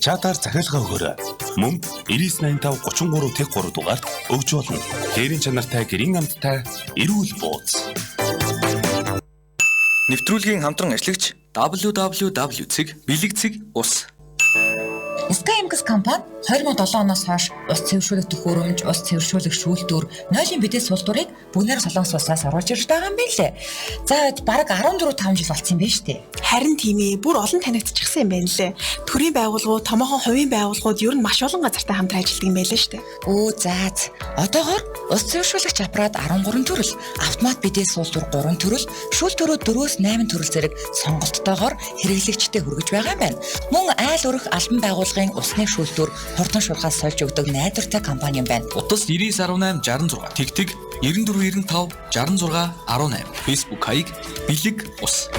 Чатаар захиалга өгөөрэй. Мөн 9985 33 тэг 3 дугаарт өгж болно. Хээрийн чанартай гэрийн амттай эрүүл бууз. Нэвтрүүлгийн хамтран ажиллагч www.бэлэг.ус. SkyMX компани 2007 оноос хойш ус цэвэршүүлэх төхөөрөмж, ус цэвэршүүлэх шүүлтүүр, нойлын бидэс султуурыг бүгнээр Солонгос улсаас оруулж ирж байгаа юм билээ. За бараг 14 5 жил болсон юм байна шүү дээ. Харин тийм ээ, бүр олон танигдчихсан юм байна лээ. Төрийн байгууллагууд, томоохон хувийн байгууллагууд ер нь маш олон газартай хамтран ажилладаг юм байлаа шүү дээ. Өө за. Одоогоор ус цэвэршүүлэгч аппарат 13 төрөл, автомат бидэс суултуур 3 төрөл, шүүлтүүрүүд 4-8 төрөл зэрэг сонголттойгоор хэрэглэгчдэд хүргэж байгаа юм байна. Мөн айл өрх албан байгууллагын усны шүүлтүүр хурдан шуурхаас сольж өгдөг найдвартай компани юм байна. Утас 99.8 66 тэгтэг 9495 66 18. Facebook хаяг бэлэг ус.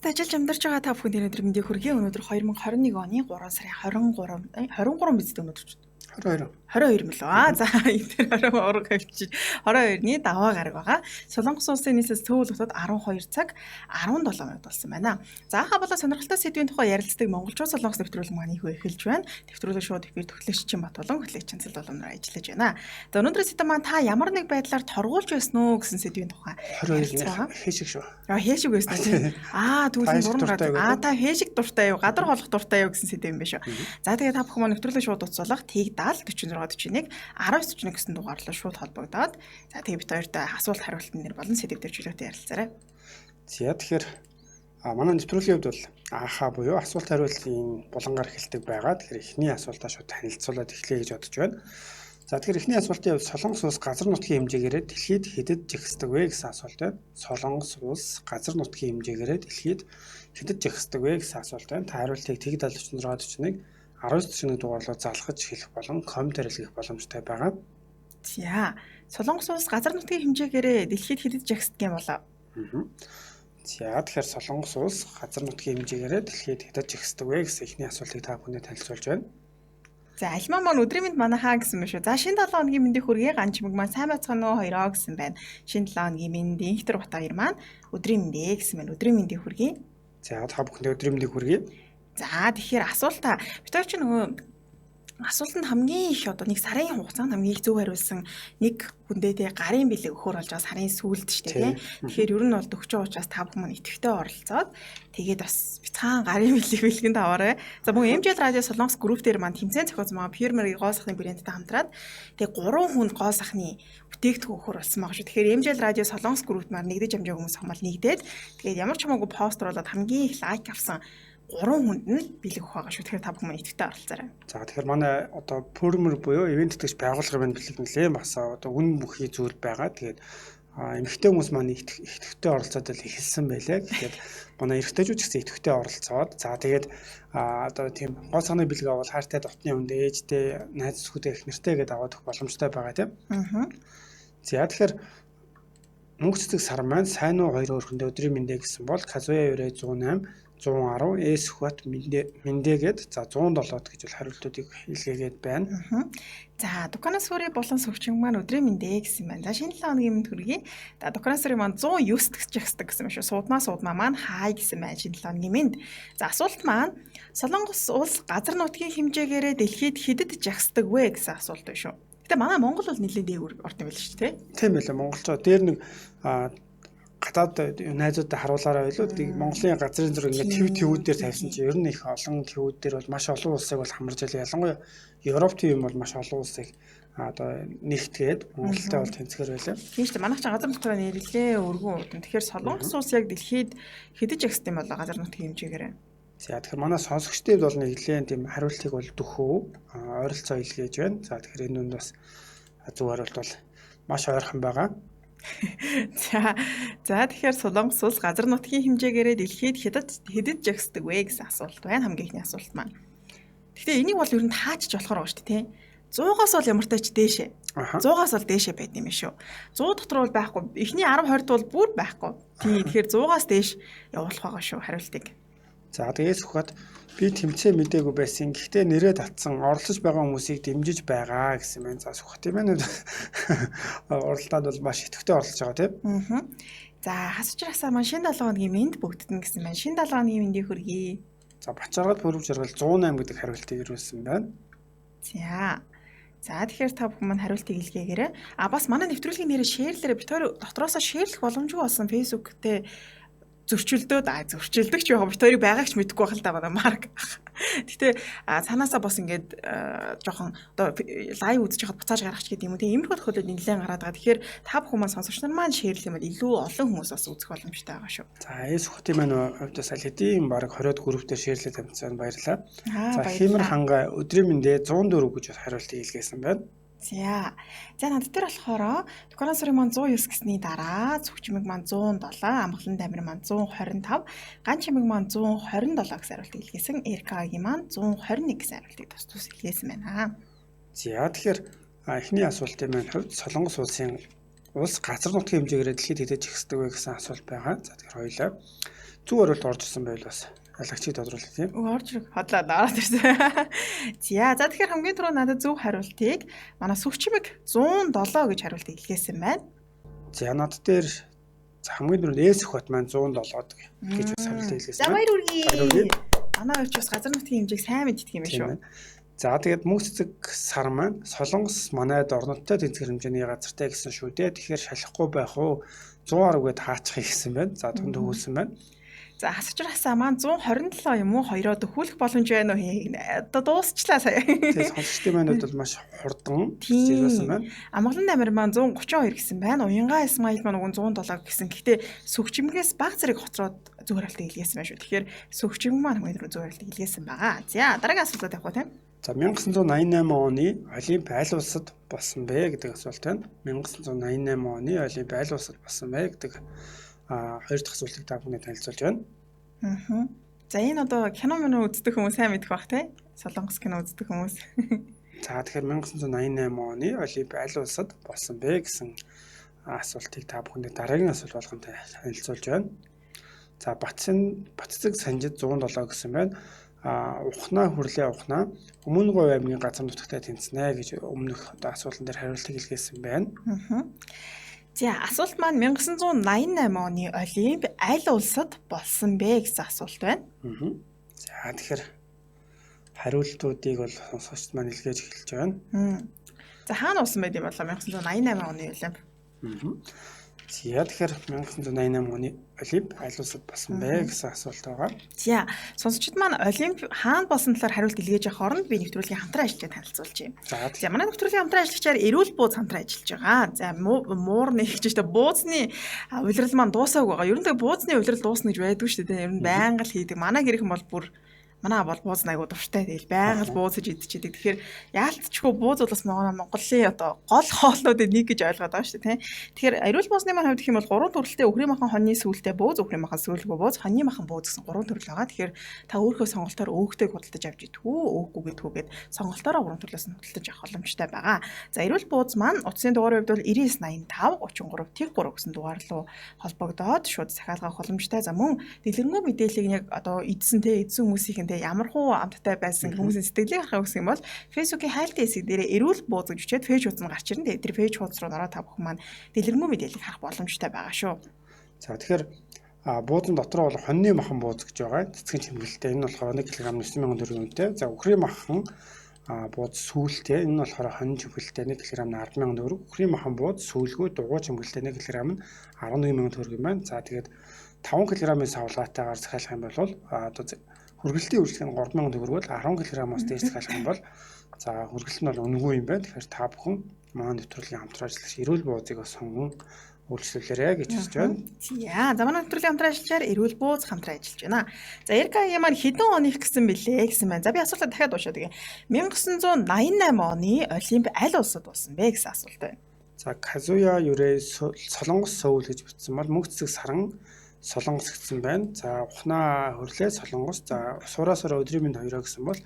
Ажиллаж амьдарч байгаа та бүхэнд өнөөдөр мэндийг хүргэе. Өнөөдөр 2021 оны 3 сарын 23 23 биз дээ өнөөдөр чинь. 22. 22 мөлөө. Аа за энэ дээр 20 авчиж 22-ны даваа гараг байгаа. Солонгос улсын нийслэл Сөүл хотод 12 цаг 17 минут болсон байна. За хаа болоо сонирхолтой сэдвийн тухай ярилцдаг монголчууд солонгос нэвтрүүлэг маань ихүү эхэлж байна. Нэвтрүүлэг шууд эфир төхлөгч Чин Бат болон хөтлөгч Цэл боломноор ажиллаж байна. За өнөөдрийн сэдэв маань та ямар нэг байдлаар торгуулж байсан уу гэсэн сэдвийн тухай 22-ны хэшиг шүү. Аа хэшиг байсан тийм. Аа тэгвэл буруу гараад. Аа та хэшиг дуртай юу? Гадар холох дуртай юу гэсэн сэдэв юм байна шүү. За тэгээ та бүхэн маань нэвтрүүлэг шууд утсуулах тийг 70 46 41 19 41 гэсэн дугаарлаа шууд холбогдоод за тэгээ бит хоёртой асуулт хариултын нэр болон сэдв дээр чөлөөтэй ярилцаарай. За тэгэхээр манай нэвтрүүлгийн хувьд бол АХ буюу асуулт хариултын булангаар эхэлдэг байгаа. Тэгэхээр эхний асуултаа шууд танилцуулаад эхлэе гэж бодож байна. За тэгэхээр эхний асуултын хувьд Солонгос улс газар нутгийн хэмжээгээрээ дэлхийд хэдэд жагсдаг вэ гэсэн асуулт байна. Солонгос улс газар нутгийн хэмжээгээрээ дэлхийд хэдэд жагсдаг вэ гэсэн асуулт байна. Та хариултыг тэг 70 46 41 19 41 дугаарлуу залгаж хэлэх болон комментээр илгээх боломжтой байгаа. За, Солонгос улс газар нутгийн хэмжээгээрээ дэлхийд хэдэд жагсдаг юм болоо? За, тэгэхээр Солонгос улс газар нутгийн хэмжээгээрээ дэлхийд хэдэд жагсдаг вэ гэсэн эхний асуултыг та бүхэндээ танилцуулж байна. За, альмаа маань өдрийн мэнд манайхаа гэсэн юм шүү. За, шинэ 7 хоногийн мэндийг хүргэе. Ганчмаг маань сайн байцгаана уу хоёроо гэсэн байна. Шинэ 7 хоногийн мэнд Инхтэр бат хоёр маань өдрийн мэндээ гэсэн байна. Өдрийн мэндийг хүргэе. За, та бүхэндээ өдрийн мэндийг хүргэе. За тэгэхээр асуултаа бид хоёр чи нөгөө асуултанд хамгийн их одоо нэг сарын хугацаанд хамгийн их зөв хариулсан нэг хүндээ тий гарын бэлэг өгөхөр болж байгаа сарын сүүлд шүү дээ тий. Тэгэхээр ер нь бол төгч байгаа учраас та бүхэн маань идэвхтэй оролцоод тэгээд бас бяцхан гарын бэлэг бэлгэнд аваарай. За мөн MJL радио Солонгос групп дээр маань тэмцээн зохиосон байгаа Pure-ийн гол сахны брэндтэй хамтраад тэгээд 3 хүнд гол сахны бүтээгдэхүүн өгөхөр болсон байгаа шүү. Тэгэхээр MJL радио Солонгос группт маань нэгдэж амжаагүй хүмүүс хамаал нэгдээд тэгээд ямар ч хамаагүй пост оруулаад хамгийн их лайк авсан 3 хүнд нь бэлэг өгөх байгаа шүү. Тэгэхээр та бүхэн маань идэвхтэй оролцоорой. За тэгэхээр манай одоо Purmer буюу ивент тэтгэгч байгууллагын маань бэлэг нэлээд бас одоо үн бүхий зүйл байгаа. Тэгээд эмэгтэй хүмүүс маань идэвхтэй оролцоод л эхэлсэн байлээ. Тэгээд манай эрэгтэйчүүд ч гэсэн идэвхтэй оролцоод за тэгээд одоо тийм гол сахны бэлэг авал хайртай дотны хүнд ээжтэй, найз нөхөдөө их нэртэй гэдээ аваад өгөх боломжтой байгаа тийм. Аа. За тэгэхээр мөнгө цэцэг сар маань сайн уу хоёр өрхөндөө өдрийн мэндэ гэсэн бол Казуя Юрэ 108 110 С Хот мэндээгээд за 107 гэж бол хариултуудыг илгээгээд байна. За Дуканас сүрийн болон сөвчин маань өдрийн мэндэ гэсэн байна. За шинэ 7 хоногийн мэнд хүргэе. За Дуканас сүрийн маань 109 тэгж гэсэн юм шүү. Судмаа маань хай гэсэн байна шинэ 7 хоногийн мэнд. За асуулт маань Солонгос улс газар нутгийн хэмжээгээрээ дэлхийд хэдэд жагсдаг вэ гэсэн асуулт байна шүү. Гэтэ манай Монгол бол нэлээд дээгүүр орд юм байл шүү дээ. Тийм байлаа. Монголчууд дээр нэг гадаад найзуудад харуулаарай байлуу. Тэг Монголын газрын зураг ингээд төв төвүүд дээр тавьсан чинь ер нь их олон төвүүд дээр бол маш олон улсыг бол хамарж байлаа. Ялангуяа Европ төв юм бол маш олон улсыг одоо нэгтгээд Монголтой бол тэнцгээр байлаа. Тийм шүү дээ. Манайх ч газар нутгаар нэрлээ өргөн удам. Тэгэхээр Солонгос улс яг дэлхийд хэдэж жагсдаг юм болоо газар нутгийн хэмжээгээрээ. За тэгэхээр манай сонсогчдын хувьд бол нэг нэлээд тийм хариултыг бол дөхөв ойролцоо илгээж байна. За тэгэхээр энэ нүнд бас зөв хариулт бол маш ойрхон байгаа. За тэгэхээр Солонгос улс газар нутгийн хэмжээгээрээ дэлхийд хэдэд жагсдаг вэ гэсэн асуулт байна. Хамгийн ихний асуулт маань. Гэхдээ энийг бол ер нь таачж болохоор байгаа шүү дээ, тий. 100-аас бол ямар тач дээшээ. 100-аас бол дээшээ байд юм шүү. 100 дотор бол байхгүй. Эхний 10 20 бол бүр байхгүй. Тий, тэгэхээр 100-аас дээш явуулах байгаа шүү хариултыг. За тэгээс хөхөд би тэмцээн мдээгүй байсан. Гэхдээ нэрээ татсан оролцож байгаа хүмүүсийг дэмжиж байгаа гэсэн байна. За Сүхбат юм байна. Уралдаанд бол маш идэвхтэй оролцож байгаа тийм. Аа. За хасвчрасаа маань шинэ 7 хоногийн мэнд бүгддэн гэсэн байна. Шинэ 7 хоногийн мэндийг хүргэе. За Бачаргал Пүрэв жаргал 108 гэдэг хариултыг ирүүлсэн байна. За. За тэгэхээр та бүхэн маань хариултыг илгээгээрэй. А бас манай нэвтрүүлгийн нэрээ шеэрлээрэй. Бид хоёр дотроосоо шеэрлэх боломжгүй болсон Facebook-тэй зөрчилдөөд зөрчилдөгч яг бид хоёрыг байгаагч мэдэхгүй байх л да манай Марк. Гэтэ цаанаасаа бас ингээд жоохон одоо лайв үзэж байхад буцааж гаргач гэдэг юм уу. Тэгээ иймэрхүү тохиолдол нэлээд гараад байгаа. Тэгэхээр та бүхэн маань сонсогч нар маань шеэрлэх юм бол илүү олон хүмүүс бас үзэх боломжтой байгаа шүү. За эс хутын маань хувьдаас аль хэдийн бараг 20-од групп дээр шеэрлээ тавьсан, баярлалаа. За Химэр ханга өдрийн мэндээ 104 гэж хариултыг илгээсэн байна. За. За над дээр болохоор Дукаран сүрийн маань 109 гэсний дараа Цүгчмэг маань 107, Амгалан дамир маань 125, Ган чимэг маань 127 гэсэн хариултыг илгээсэн. РК-гийн маань 121 гэсэн хариултыг тус тус илгээсэн байна. За тэгэхээр эхний асуултын маань хувьд Солонгос улсын улс газар нутгийн хэмжээгээр дэлхийд хэдэж ихсдэг вэ гэсэн асуулт байгаа. За тэгэхээр хоёлаа зөв хариулт орж ирсэн байвал бас ялагчийг тодруулах тийм. Орж ирэх хотлоо ороод ирсэн. За за тэгэхээр хамгийн түрүү надад зөв хариултыг манай Сүгчмэг 107 гэж хариултыг илгээсэн байна. За над дээр хамгийн түрүүнд Эс Хот маань 107 гэж бас хариултыг илгээсэн. За баяр хүргэе. Манай хоёр ч бас газар нутгийн хэмжээг сайн мэддэг юм шүү. За тэгээд мөнх цэцэг сар маань Солонгос манайд орноттой тэнцвэр хэмжээний газартай гэсэн шүү дээ. Тэгэхээр шалахгүй байх уу 110 гээд хаачих гэсэн байна. За тунд өгүүлсэн байна. За хасчрасаа маань 127 юм уу хоёроо дөхүүлэх боломж байна уу хээ. Одоо дуусчлаа сая. Тэгээ сонсогчдын маань бол маш хурдан зэрэгсэн байна. Амгалан дамир маань 132 гэсэн байна. Уянга Исмаил маань уг 107 гэсэн. Гэхдээ Сүгчимгээс баг зэрэг хоцроод зөв хариултыг илгээсэн байна шүү. Тэгэхээр Сүгчимг маань хамгийн түрүү зөв хариултыг илгээсэн байгаа. За дараагийн асуултад явах уу тийм. За 1988 оны Олимп аль улсад болсон бэ гэдэг асуулт байна. 1988 оны Олимп аль улсад болсон бэ гэдэг хоёр дахь асуултыг та бүхэнд танилцуулж байна. За энэ одоо кино мөн үздэг хүмүүс сайн мэдэх бах тий. Солонгос кино үздэг хүмүүс. За тэгэхээр 1988 оны Олимп аль улсад болсон бэ гэсэн асуултыг та бүхэнд дараагийн асуулт болгон танилцуулж байна. За Батцэг Санжид 107 гэсэн байна. Ухнаа хүрлээ ухнаа Өмнө Говь аймгийн газар нутагтай тэнцнэ гэж өмнөх одоо асуултан дээр хариултыг илгээсэн байна. За асуулт маань 1988 оны Олимп аль улсад болсон бэ гэсэн асуулт байна. За тэгэхээр хариултуудыг бол сонсогчд маань илгээж эхэлж байна. За хаана болсон байд юм болоо 1988 оны Олимп? За тэгэхээр 1988 оны Олимп аль улсад болсон бэ гэсэн асуулт байгаа. За сонсогчид маань Олимп хаана болсон талаар хариулт илгээж явах оронд би нэвтрүүлгийн хамтран ажиллагчдыг танилцуулж байна. За манай нэвтрүүлгийн хамтран ажиллагчаар Эрүүл бууз хамтран ажиллаж байгаа. За муур нэг гэж штэ буузны улирал маань дуусаагүй байгаа. Ер нь тэг буузны улирал дуусна гэж байдгүй штэ тийм. Ер нь байнга л хийдэг. Манай гэрхэн бол бүр манай бол бууз айгуу дуртай. Тэгэл байнга л бууз гэж идчихэдэг. Тэгэхээр яалтчгүй бууз бол бас Монголын одоо гол хоолнуудын нэг гэж ойлгоод байгаа шүү дээ, тийм. Тэгэхээр эрүүл буузны маань хувьд гэх юм бол гурван төрөлтэй өхрийн махан хоньны сүүлтэй бууз, өхрийн махан сүүлгүй бууз, хоньны махан бууз гэсэн гурван төрөл байгаа. Тэгэхээр та өөрийнхөө сонголтоор өөхтэйг худалдаж авч идэх үү, өөхгүй гэдгүүгээд сонголтоороо гурван төрлөөс нь худалдаж авах боломжтой байгаа. За эрүүл бууз маань утасны дугаарын хувьд бол 9985 33 3 гэсэн дугаар руу холбогдоод шууд захиалга авах боломжтой. За мөн дэлгэрэнгүй мэдээллийг яг одоо эдсэн те эдсэн хүмүүсийн тэ ямар хуу амттай байсан хүмүүсийн сэтгэлийг харах гэсэн юм бол Facebook-ийн хайлтын хэсэг дээрээ эрүүл бууз гэж бичээд пэйж хуудас нь гарч ирнэ. Тэгээд тэр пэйж хуудас руу ороод та бүхэн маань дэлгэрэнгүй мэдээллийг харах боломжтой байгаа шүү. За тэгэхээр бууз дотор бол хоньны махан бууз гэж байгаа. Цэцгийн чимгэлтэй. Энэ болохоор 1 кг 9000 төгрөг үнэтэй. За үхрийн махан бууз сүүлтэй. Энэ нь болохоор хонь чимгэлтэй 1 кг нь 100000 төгрөг. Үхрийн махан бууз сүүлгүй дугуй чимгэлтэй 1 кг нь 11000 төгрөг юм байна. За тэгээд 5 кг-ын савлгаатайгаар захиалах юм бол одоо хүргэлтийн үйлчлэг нь 3000 төгрөг бол 10 кг-аас дээш захиалах юм бол за хүргэлт нь бол үнэгүй юм байна. Тэгэхээр та бүхэн манай нэвтрүүлгийн хамтран ажиллагч эрүүл буузыг бас сонгон үйлчлүүлээрэй гэж хүсэж байна. За манай нэвтрүүлгийн хамтран ажиллагчаар эрүүл бууз хамтран ажиллаж байна. За РК-гийн маань хэдэн оных гэсэн бэлээ гэсэн байна. За би асуултаа дахиад уншаад өгье. 1988 оны Олимп аль улсад болсон бэ гэсэн асуулт байна. За Казуя Юрэ Солонгос Сөүл гэж бичсэн бол мөнх цэцэг саран Солонгос гэсэн байна. За ухнаа хөрлөө Солонгос. За сураасаар өдрийн мэнд хоёроо гэсэн бол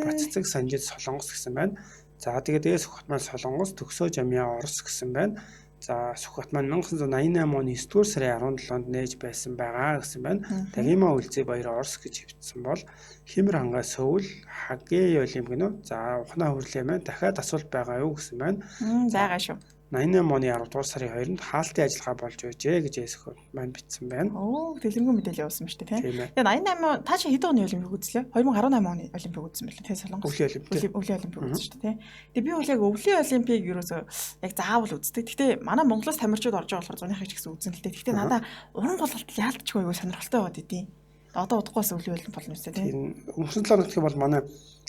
Баццэг Санжид Солонгос гэсэн байна. За тэгээд Эс Сүхбат маань Солонгос, Төгсөө Жамья Орос гэсэн байна. За Сүхбат маань 1988 оны 9-р сарын 17-нд нээж байсан байгаа гэсэн байна. Тагима үлзий баяр Орос гэж хэвтсэн бол Химэр хангай Сөүл, Хагэ Олимп гэнэ. За ухнаа хөрлөө маань дахиад асуулт байгаа юу гэсэн байна. Байгаа шүү. 88 оны 10 дугаар сарын 2-нд хаалтын ажиллагаа болж байжээ гэж Эсхөө маань бичсэн байна. Оо, дэлгэрэнгүй мэдээлэл явуулсан ба шүү дээ, тийм. Тэгээ 88 та чи хэдэн оны олимпик үзлээ? 2018 оны олимпик үзсэн байлээ, тийм Солонгос. Өвлийн олимпик үзсэн шүү дээ, тийм. Тэгээ би бол яг өвлийн олимпик ерөөсөө яг заавал үздэг. Гэтэ манай Монголоос тамирчид орж байгаа болохоор зуныхыг ч гэсэн үзэн л дээ. Гэтэ надаа уран голгалт яалтчгүй айгүй сонирхолтой байгаад идэв. Одоо удахгүй бас өвлийн олимп болно үстэй, тийм. Өнгөрсөн 7 хоногт бол манай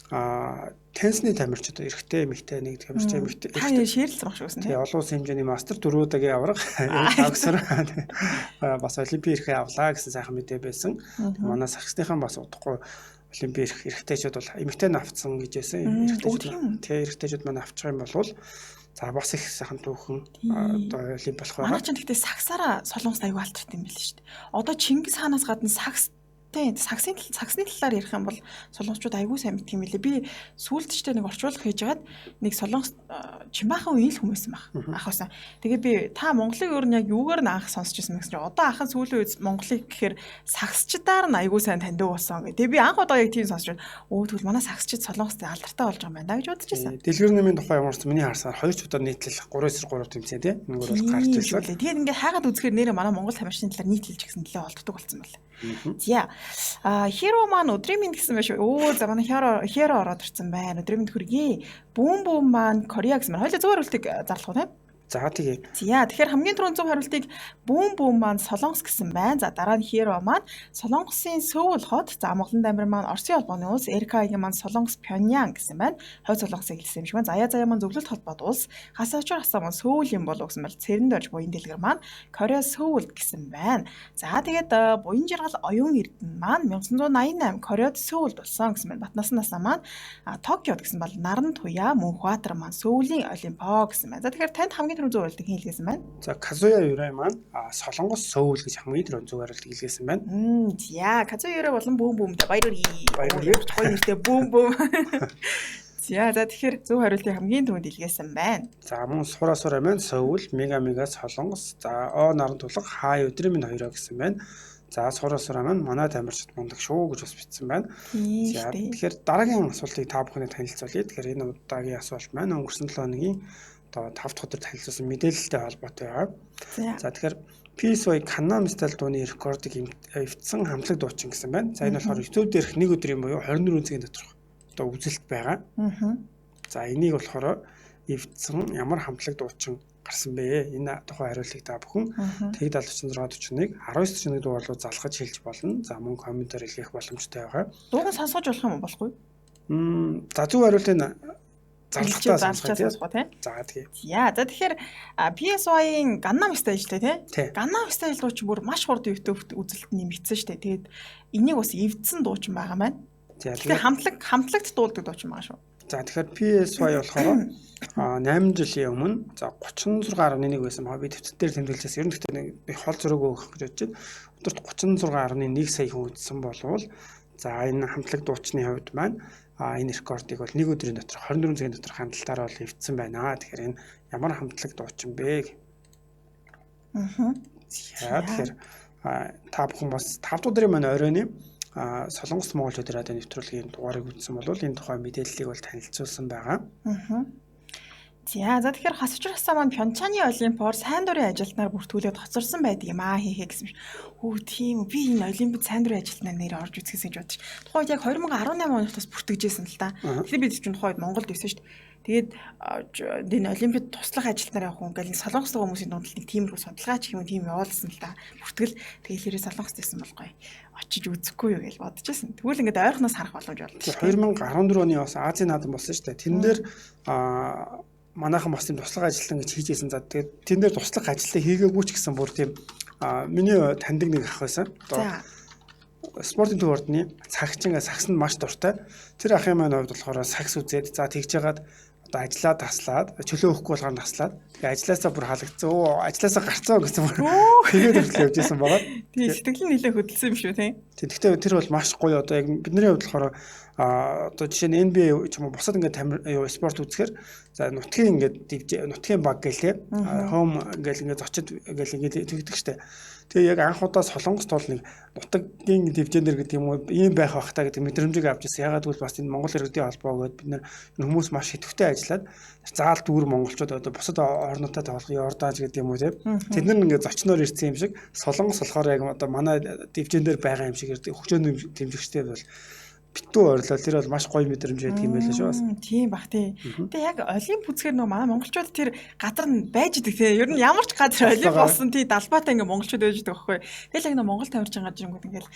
теннисний тамирчид эрэгтэй эмэгтэй нэг тамирч эмэгтэй та шийрлсэн баг шүү гэсэн тийм. Олон улсын хэмжээний мастер 4 удаагийн аварга агсар бас олимпийн эрхээ авлаа гэсэн сайхан мэдээ байсан. Манай сагсныхан бас удахгүй олимпийн эрх эрэгтэйчүүд бол эмэгтэй нь авцсан гэж байсан. Эрэгтэйчүүд тийм эрэгтэйчүүд маань авчих юм бол за бас их сайхан түүхэн одоо олимп болох байгаа. Манай ч гэхдээ сагсаараа Солонгост аюу алдарт юм байл шүү дээ. Одоо Чингис хаанаас гадна сагс тийм сагсны талаар ярих юм бол солонгосчууд айгүй сайн мэддэг юм билээ. Би сүүлд ч нэг орчуулга хийж хагаад нэг солонгос чимбаахан үеийн л хүмүүс байх. Ах байсан. Тэгээ би та Монголыг өөр нь яг юугаар нь анх сонсч ирсэн гэсэн чинь одоо ахын сүүлийн үед Монголыг гэхээр сагсчдаар нь айгүй сайн таньдаг болсон гэх. Тэгээ би анх удаа яг тийм сонсч байна. Өө тэгвэл манай сагсчид солонгост алдартай болж байгаа юм байна да гэж бодож ирсэн. Дэлгэр нэмийн тухай ямар ч миний харсаар 2 ч удаа нийтлэл 3-3 тэмцээн тийм. Энэгээр бол гарч ирсэн. Тэгээд ингээд хайгаад үзэхээр нэрээ манай Монгол тамирчдын талаар нийтлэлж гисэн нэлээ олддог болсон байна. За. Хиро маань өдрийн мэнд гэсэн байх шүү. Өө за манай Хиро ороод ирсэн байна. Өдрийн мэнд хүргэе. Бүүм бүүм маань Корея гэсэн байна. Хоёлаа зөв хариултыг зарлах уу тийм? За тэгээ. За тэгэхээр хамгийн түрүүнд зөв хариултыг бүүм бүүм маань Солонгос гэсэн байна. За дараа нь Хиро маань Солонгосын Сөүл хот, за Монголын дамир маань Оросын холбооны улс, РК-гийн маань Солонгос Пхёньян гэсэн байна. Хойд Солонгосыг хэлсэн юм шиг байна. Заяа заяа маань зөвлөлт холбоот улс, Хас очор хасаа маань Сөүл юм болов гэсэн бол Цэрэнд орж буян дэлгэр маань Корея Сөүл гэсэн байна. За тэгээд буян жаргал оюун эрдэнэ маань 1988 Кореад Сөүлд болсон гэсэн байна. Батнасан насаа маань Токиод гэсэн бол Наран туяа Мөнхбаатар маань Сөүлийн Олимпо гэсэн байна. За тэгэхээр танд хамгийн түрүүн зөв хариултыг хэн хэлгээсэн байна? За Казуя Юрай маань Солонгос Сөүл гэж хамгийн түрүүн зөв хариултыг хэлгээсэн байна. За Казуя Юрай болон бүүм бүүмдээ баяр хүргэе. Баяр хүргэе. Гоё нэртэй бүүм бүүм. За тэгэхээр зөв хариултыг хамгийн түрүүнд илгээсэн байна. За мөн сура сура маань Сөүл, Мега Мега Солонгос, за О наран тулга хаа өдрийн минь хоёроо гэсэн байна. За сура сура маань манай тамирчид мундаг шүү гэж бас бичсэн байна. За тэгэхээр дараагийн асуултыг та бүхэнд танилцуулъя. Тэгэхээр энэ удаагийн асуулт маань өнгөрсөн 7 хоногийн одоо 5 дахь өдөр танилцуулсан мэдээлэлтэй холбоотой байгаа. За тэгэхээр PSY Gangnam Style дууны рекордыг эвдсэн хамтлаг дуучин гэсэн байна. За энэ болохоор YouTube дээрх нэг өдрийн буюу 24 цагийн доторх одоо үзэлт байгаа. За энийг болохоор эвдсэн ямар хамтлаг дуучин гарсан бэ? Энэ тухайн хариултыг та бүхэн тэг 76 41 19 41 дугаар руу залгаж хэлж болно. За мөн комментээр илгээх боломжтой байгаа. Дууг нь сонсгож болох юм уу болохгүй? За зөв хариултыг зарлахтаа сонсгоо тийм. За тэгээ. За тэгэхээр PSY-ийн Gangnam Style тий. Gangnam Style дуу чи бүр маш хурд YouTube-т үзэлт нэмэгдсэн шүү дээ. Тэгээд энийг бас эвдсэн дуучин байгаа маань. Тэгэхээр хамтлагт дуулдаг дуучин байгаа шүү. За тэгэхээр PSY болохоор 8 жилийн өмнө за 36.1 байсан баа. Би төвчд дээр тэмдэглэжсэн. Ер нь гэхдээ нэг хол зөрөөгөө өгөх гэж бодож байна. Өдөрт 36.1 сая хүн үзсэн болвол за энэ хамтлаг дуучны хувьд маань энэ рекордыг бол нэг өдрийн дотор 24 цагийн дотор хандлтаар бол эвдсэн байна. Тэгэхээр энэ ямар хамтлаг дуучин бэ? За тэгэхээр та бүхэн бас 5 дахь өдрийн маань оройн Солонгос Монгол өдөр радио нэвтрүүлгийн дугаарыг үзсэн бол энэ тухай мэдээллийг бол танилцуулсан байгаа. За тэгэхээр хас учир хасаа маань Пхёнчханы олимпиор сайн дурын ажилтнаар бүртгүүлээд хоцорсон байдаг юм аа хийхээ гэсэн биш. Хүү тийм үү, би энэ олимпиад сайн дурын ажилтнаар нэр орж үзэхээс гэж бодчих. Тухайд яг 2018 оных бас бүртгэжсэн л та. Тэгэхээр би чинь тухайд Монголд байсан шүү дээ. Тэгээд энэ олимпиад туслах ажилтнаар явах хүн ингээл солонгос хүмүүсийн дунд нэг тиймэрхүү судалгаа ч юм уу тийм явуулсан л та. Бүртгэл тэгэл хэрэг солонгост байсан бол гоё. Очиж үзэхгүй юу гэж бодож байсан. Тэгвэл ингээд ойрхоноос харах боломж болно. 2014 оны бас Азийн наадам болсон шүү дээ. Тэн дээр манайхан бас тийм туслах ажилтан гэж хийжсэн. За тэгээд тэн дээр туслах ажилтан хийгээгүй ч гэсэн бүр тийм миний таньдаг нэг ах байсан. Одоо спортын төв ордны сагчин сагсанд маш дуртай. Тэр ахын маань хувьд болохоор сагс үзээд за тэгж яагаад одоо ажиллаа таслаад чөлөө өгөхгүй болгоор таслаад тэгээ ажилласаа бүр халагдсан. Өө ажилласаа гарцсан гэсэн бүр тэгээд хүртэл явж исэн байгаа. Тэгээ сэтгэл нь нэлээд хөдөлсөн юм шүү тийм. Тэгэхдээ тэр бол маш гоё одоо яг бидний хувьд болохоор одоо жишээ нь NBA ч юм уу бусад ингээд юу спорт үзэхээр за нутгийн ингээд нутгийн баг гэл те хоум ингээл ингээд зочид ингээл ингээд тэгдэг штэ. Тэгээ яг анх удаа Солонгост бол нэг нутгийн дивжэнэр гэдэг юм уу ийм байх бах та гэдэг мэдрэмжийг авч ирсэн. Ягаад гэвэл бас энэ Монгол иргэдийн холбоо гэдэг бид нэр хүмүүс маш идэвхтэй ажиллаад заал дүүр монголчууд одоо бусад орнуудтай тоглох Иорданч гэдэг юм уу тийм. Тэд нар ингээд зочноор ирсэн юм шиг Солонгос болохоор яг одоо манай дивжэнээр байгаа юм шиг хөгжөөний дэмжигчтэй бол битүү ойрлоо. Тэр бол маш гоё мэдрэмж байдаг юм байлаа шүү бас. Тийм бах тий. Тэгээ яг олимп үзэхээр нөгөө манай монголчууд тэр газар нь байж идэг тий. Ер нь ямар ч газар олимп болсон тий далбаатай ингээ монголчууд байж идэг байхгүй. Тэгэл яг нөгөө Монгол тамирчин гарч ирэнгүүт ингээл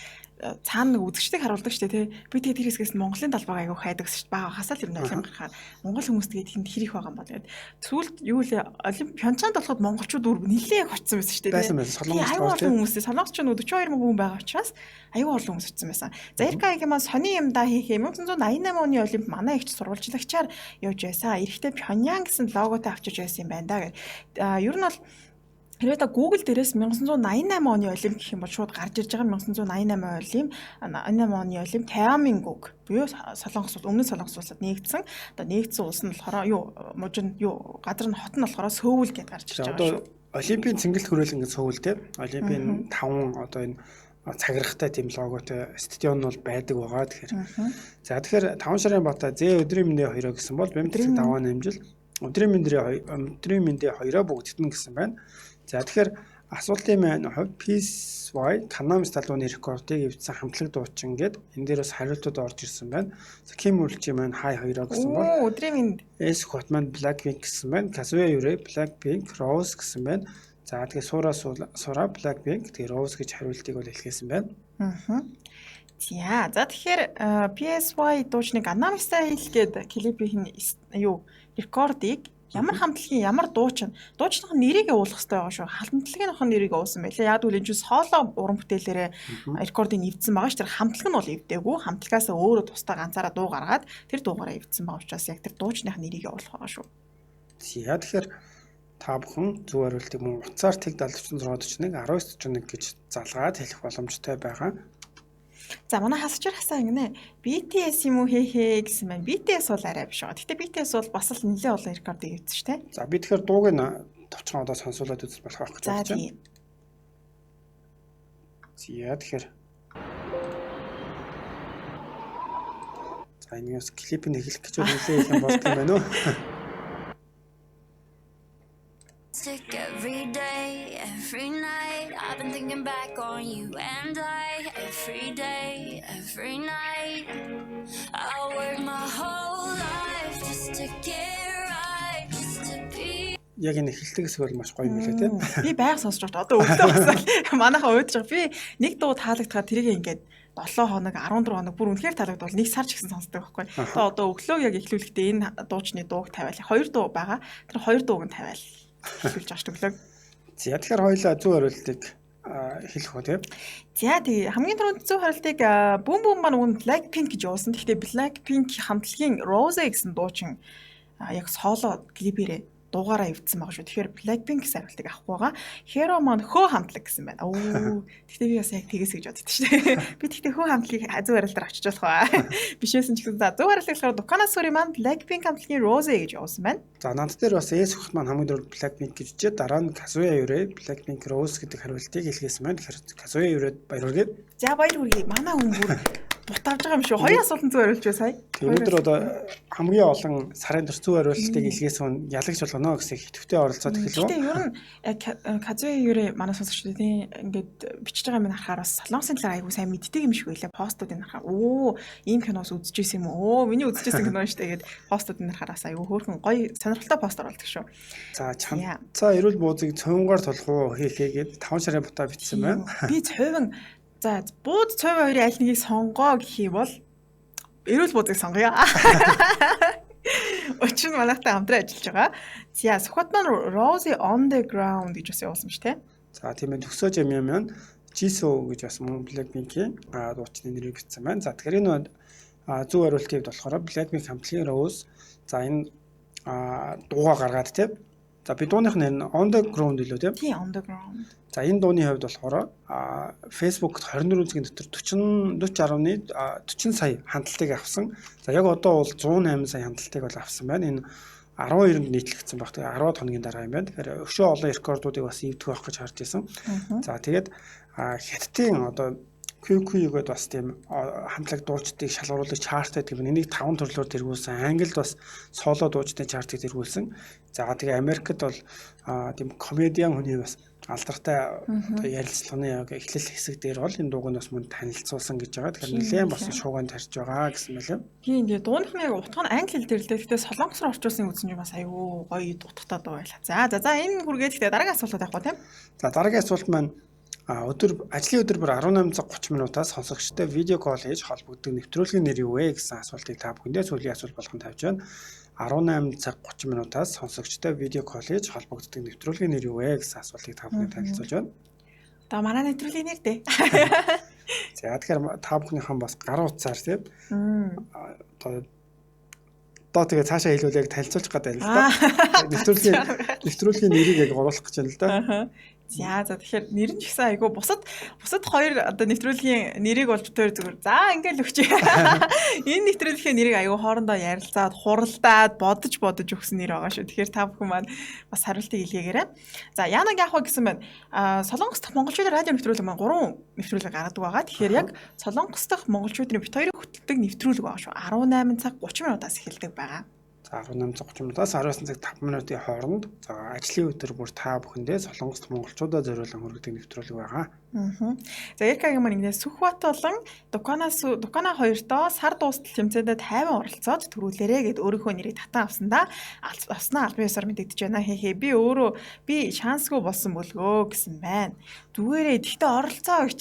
цаана нэг үзэгчдийг харуулдаг шүү дээ тий. Би тэгээ тэр хэсгээс Монголын далбааг айгүй хайдаг шүү дээ. Бага хасаал ер нь олимп гарахаар Монгол хүмүүс тэгээд тэнд хэр их байгаа юм бол тэгээд сүүлд юу лээ олимп Пхёнчханд болоход монголчууд үр нэлээд очсон байсан шүү дээ. Байсан байсан. Солонгос олон хүмүүс. Солонгос ч нөгөө 42 мянган хүн байгаа учраас айгүй олон хүмүүс очсон байсан. За Эрка маань сони юм да хийхээ 1988 оны олимп манай эгч сурвалжлагчаар явж байсан. Эрэхтэй Пхёньян гэсэн логотой авчирч байсан юм байна да гэх. Ер нь бол хэрвээ та Google дээрээс 1988 оны олимп гэх юм бол шууд гарч ирж байгаа 1988 олимп 88 оны олимп Тямингуг буюу Солонгос улс өмнөд Солонгос улсад нэгдсэн. Одоо нэгдсэн улс нь болохоор юу мужин юу газар нь хот нь болохоор Сөүл гэдээ гарч ирж байгаа шүү. Олимпийн цэнгэлт хүрээлэн ингэ Сөүл те. Олимпийн 5 одоо энэ цагирахтай тийм логотой стадион нь бол байдаг байгаа. Тэгэхээр за тэгэхээр 5 сарын бата зэ өдрийн мэндэ хоёроо гэсэн бол бэмтэг даваа намжил өдрийн мэндэ хоёроо бүгдтэн гэсэн байна. За тэгэхээр асуултын маань хувьд PSY Gangnam Style дууны рекордыг эвдсэн хамтлаг дуучин гээд энэ дээр бас хариултууд орж ирсэн байна. За Ким Үлчи маань хай хоёроо гэсэн бол өдрийн мэнд S Хот маань Blackpink гэсэн байна. Kazuya Yure Blackpink Rose гэсэн байна. За тэгээ Сура Blackpink тэгээ Rose гэж хариултыг бол илгээсэн байна. За тэгэхээр PSY дуучны Gangnam Style гэдэг клипийн юу рекордыг ямар хамтлагийн ямар дуучин дуучин нэрийг уулах хэрэгтэй байгаа шүү. Хамтлагийн нэрийг уусан байлаа. Яг үл энэ чинь соло уран бүтээлээрээ рекордыг эвдсэн байгаа ш. Тэр хамтлаг нь бол эвдээгүй. Хамтлагаас өөрөө тусдаа ганцаараа дуу гаргаад тэр дуугаараа эвдсэн байгаа учраас яг тэр дуучных нэрийг явуулах байгаа шүү. За тэгэхээр та бүхэн зөв хариултыг мөн утсаар тэг 70 46 41 19 41 гэж залгаад хэлэх боломжтой байгаа. За манай хасчаар хасаа ингэнэ. BTS юм уу хээ гэсэн байна. BTS бол арай биш байгаа. Гэтэ BTS бол бас л нэлээд олон рекордыг эвдсэн шүү дээ. За би тэгэхээр дууг нь товчхон одоо сонсуулаад үзэл болох байх гэж бодож байна. За тэгэхээр за энэс клип нь эхлэх гэж нэлээд их юм болд юм байна уу? Every day, every night, I've been thinking back on you and I. Every day, every night, I work my whole life just to get right, just to be. Яг энэ эхэлдэг хэсэг бол маш гоё юм билээ тийм. Би байг сонсож байгаа. Одоо өвдөө бас манайхаа уйдж байгаа. Би нэг дуу таалагдахаар тэрийг ингээд 7 хоног 14 хоног бүр үнэхээр таалагдвал нэг сар ч гэсэн сонсдог байхгүй. Тэгээ одоо өглөө яг эхлүүлэхдээ энэ дуучны дууг тавиал. 2 дуу байгаа. Тэр 2 дууг нь тавиал. Эхлүүлж байгаа шүү дээ. За тэгэхээр хоёулаа зөв хариултыг хэлэх үү тийм. За тэгээ хамгийн түрүүнд зөв хариултыг Бүүм Бүүм маань үн Blackpink гэж явуулсан. Гэхдээ Blackpink хамтлагийн Rose гэсэн дуучин яг соло клипээрээ дуугаараа эвдсэн байгаа шүү. Тэгэхээр Blackpink гэсэн хариултыг авахгүй байгаа. Hero маань хөө хамтлаг гэсэн байна. Оо. Гэхдээ би бас яг тэгээс гэж боддоо шүү дээ. Би тэгтээ хөө хамтлагийг зөв хариултаар авчиж болох ба. Бишээсэн ч гэсэн за зөв хариултыг болохоор Дукана Сури маань Blackpink хамтлагийн Rose гэж явуулсан байна. За над дээр бас S хөхт маань хамгийн дөрөв Blackpink гэж жижээ дараа нь Kazuya Yure Blackpink Rose гэдэг хариултыг илгээсэн байна. Тэгэхээр Kazuya Yure баяр хүргэе. За баяр хүргэе. Манай хүн бүр бут авч байгаа юм шүү. Хоёр асуултанд зөв хариулж бай сая. Өнөөдөр одоо хамгийн олон сарын турш зөв хариултыг илгээсэн хүн ялагч болгоно гэсэн ихэвчлэн оролцоод эхэлв. Гэтэ ер нь Kazuya Yure манай сонсогчдын ингээд бичиж байгаа юм харахаар бас солонгосын талаар айгүй сайн мэддэг юм шиг байлаа. Постуудыг харахаар оо ийм киноос үзчихсэн юм уу? Оо миний үзчихсэн кино шүү дээ гэд постуудыг харахаар бас айгүй хөөрхөн гоё сонирхолтой пост оруулдаг шүү. За чамцаа эрүүл буузыг цуйвангаар тулах уу хийхээгээд 5 сарын бутаа бичсэн байна. Би цуйван за бууд цуйван хоёрын аль нэгийг сонгоо гэх юм бол эрүүл буузыг сонгоё. Учир нь манайхтай хамтран ажиллаж байгаа. За Сүхбат маань Rosie on the ground гэж бас явуулсан шүү дээ. За тийм ээ төгсөөж юм юм маань Jisoo гэж бас мөн Blackpink-ийн дуучны нэрийг бичсэн байна. За тэгэхээр энэ зөв хариултыг болохоор Blackpink хамтлагийн Rose за энэ дуугаа гаргаад тийм. За би дууных нэр нь On the Ground илүү тийм. Тийм On the Ground. За энэ дууны хувьд болохоор Facebook-т 24 цагийн дотор 40 сая хандлтыг авсан. За яг одоо бол 108 сая хандлтыг бол авсан байна. Энэ 12-нд нийтлэгдсэн баг. Тэгээ 10 хоногийн дараа юм байна. Тэгэхээр өшөө олон рекордуудыг бас эвдэх байх гэж харж байсан. За тэгээд Хятадын одоо QQ гэдэг бас тийм хамтлаг дуучдыг шалгаруулах чарт гэдэг юм. Энийг 5 төрлөөр тэргүүлсэн. Англид бас соло дуучдын чартыг тэргүүлсэн. За тэгээ Америкт бол тийм комедиан хүний бас алдартай одоо ярилцлагын яг эхлэл хэсэг дээр бол энэ дууг нь бас мөн танилцуулсан гэж байгаа. Тэгэхээр нэлээд бас шууган тарж байгаа гэсэн мэлээ. Тийм тэгээ дууных нь яг утга нь англи хэл дээр л дээ. Гэхдээ солонгос руу орчуулсан үзсэн чинь бас айгүй гоё утгатай дуу байлаа. За за за энэ хүргээд гэхдээ дараагийн асуултууд авах уу тийм? За дараагийн асуулт маань өдөр ажлын өдөр бүр 18 цаг 30 минутаас сонсогчтой видео кол хийж холбогддог нэвтрүүлгийн нэр юу вэ гэсэн асуултыг та бүхэндээ сүүлийн асуулт болгон тавьж байна. 18 цаг 30 минутаас сонсогчтой видео кол хийж холбогддог нэвтрүүлгийн нэр юу вэ гэсэн асуултыг та бүхэнд танилцуулж байна. Одоо манай нэвтрүүлгийн нэр дээ. За тэгэхээр та бүхнийхэн бас гар утсаар тийм одоо тэгээ цаашаа хэлвэл яг танилцуулах гэдэг юм л да. Нэвтрүүлгийн нэрийг яг оруулах гэж байна л да. За за тэгэхээр нэр нь ч гэсэн айгүй бусад хоёр одоо нэвтрүүлгийн нэрийг болж тэр зүгээр за ингээл өгч. Энэ нэвтрүүлгийн нэрийг айгүй хоорондоо ярилцаад хуралдаад бодож өгсөн нэр байгаа шүү. Тэгэхээр та бүхэн маань бас хариултыг илгээгээрэй. За Янаг яах вэ гэсэн байна. Солонгос дахь монголчуудын радио нэвтрүүлэг маань 3 нэвтрүүлэг гаргадаг байгаа. Тэгэхээр яг Солонгос дахь монголчуудын бит хоёрыг хөтэлдэг нэвтрүүлэг байгаа шүү. 18 цаг 30 минутаас эхэлдэг байгаа. За 18 цаг 30 минутаас 19 цаг 5 минутын хооронд за ажлын өдөр бүр та бүхэндээ Солонгос монголчуудаа зориулан хүргэдэг нэвтрүүлэг байгаа. За Эркагийн маань ингэнэ Сүхбат болон Дукана хоёртоо сар дуустал тэмцээндээ 50 оролцоод төрүүлээрэ гэд өөрийнхөө нэрийг татан авсандаа авснаа албан ёсоор мэдэгдэж байна. Хээ би өөрөө би шансгүй болсон бөлгөө гэсэн байна. Зүгээрээ тэгтээ оролцоо өгч.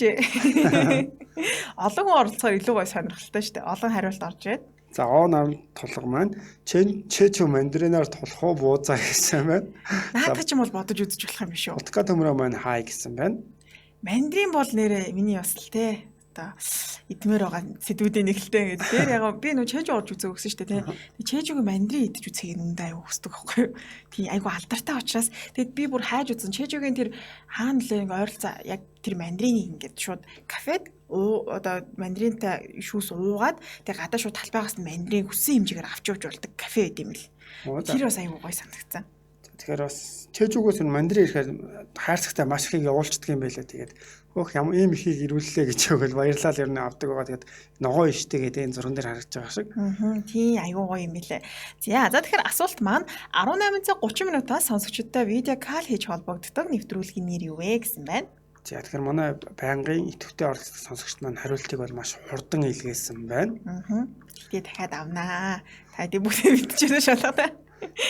Олон хүн оролцохоор илүү гой сонирхолтой шүү дээ. Олон хариулт орж ирээд. За О8 тулга маань Чэчүү мандаринаар тулах уу буузаа гэсэн байна. Наадах ч юм бол бодож үзэж болох юм биш үү? Утга төмрөө маань хай гэсэн байна. Мандарин бол нэрээ миний бас л те одоо идмээр байгаа сэдвүүдийн нэг л те ингээд дээр яг би нөө чэжүү орж үзээ өгсөн шүү дээ те. Чэжүүгийн мандарин идэж үзэхийг нүндээ аягүй хүсдэг байхгүй юу? Тийм аягүй алдартай учраас тэгэд би бүр хайж үзсэн чэжүүгийн тэр хаана лээ ингээд ойролцоо яг тэр мандариныг ингээд шууд кафед одоо мандаринтай шүүс уугаад тэгээ гадаа шууд талбайгаас нь мандарин хүссэн хэмжээгээр авч явж болдог кафе байд юм л. Тэр бас аягүй гоё санагдсан. Тэгэхээр бас чэжүүгээс нь мандарин ирэхээр хайрцагтай маш ихийг явуулчихдаг юм байлаа. Тэгээд хөөх ямар ийм ихийг ирүүллээ гэж өгөл баярлал ер нь авдаг байгаа. Тэгээд ногоо иштэй гэдэг энэ зурган дээр харагдаж байгаа шиг. Тийм аягүй гоё юм билээ. За тэгэхээр асуулт маань 18 цаг 30 минутаас сонсогчдод видео кол хийж холбогддог нэвтрүүлгийн нэр юу вэ гэсэн байна. За тэгэхээр манай байнгын идэвхтэй оролцдог сонсогчд маань хариултыг бол маш хурдан илгээсэн байна. Гэтэ дахиад авнаа. Та хэдий бүгдээ мэдчихсэн шалгаа.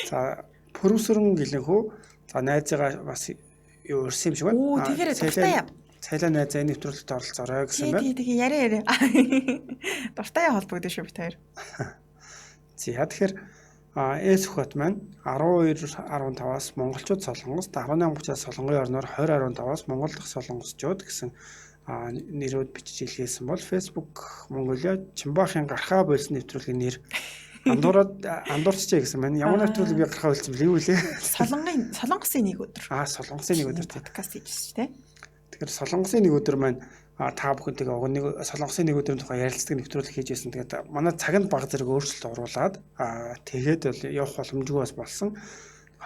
За пөрөсөрөн гэлэнхүү за найзыгаа бас юу урьсан юм шиг байна. Оо тэгэхээр дуртай яа. Цайлаа найзаа энэ нэвтрүүлэгт оролцоорой гэсэн байна. Тий яриа. Дуртай яа холбогдсон шүү бит хоёр. За тэгэхээр Эс Сүхбат маань 12:15-аас монголчууд Солонгост 18:30-аас Солонгын орноор 20:15-аас Монгол дахь солонгосчууд гэсэн нэрүүд бичиж илгээсэн бол Facebook Mongolia Чимбахын гарахаа болсон нэвтрүүлгийн нэр андуурчжээ гэсэн байна. Ямар нэвтрүүлэг би гарахаа болсон бэл юу вэ? Солонгосын нэг өдөр. Солонгосын нэг өдөр подкаст хийжсэн шүү дээ. Тэгэхээр Солонгосын нэг өдөр маань та бүхэнтэйгээ уг нэг Солонгосын нэг өдрийн тухай ярилцдаг нэвтрүүлэг хийж байсан. Тэгээд манай цагт баг зэрэг өөрчлөлт оруулаад тэгээд бол явах боломжгүй бас болсон.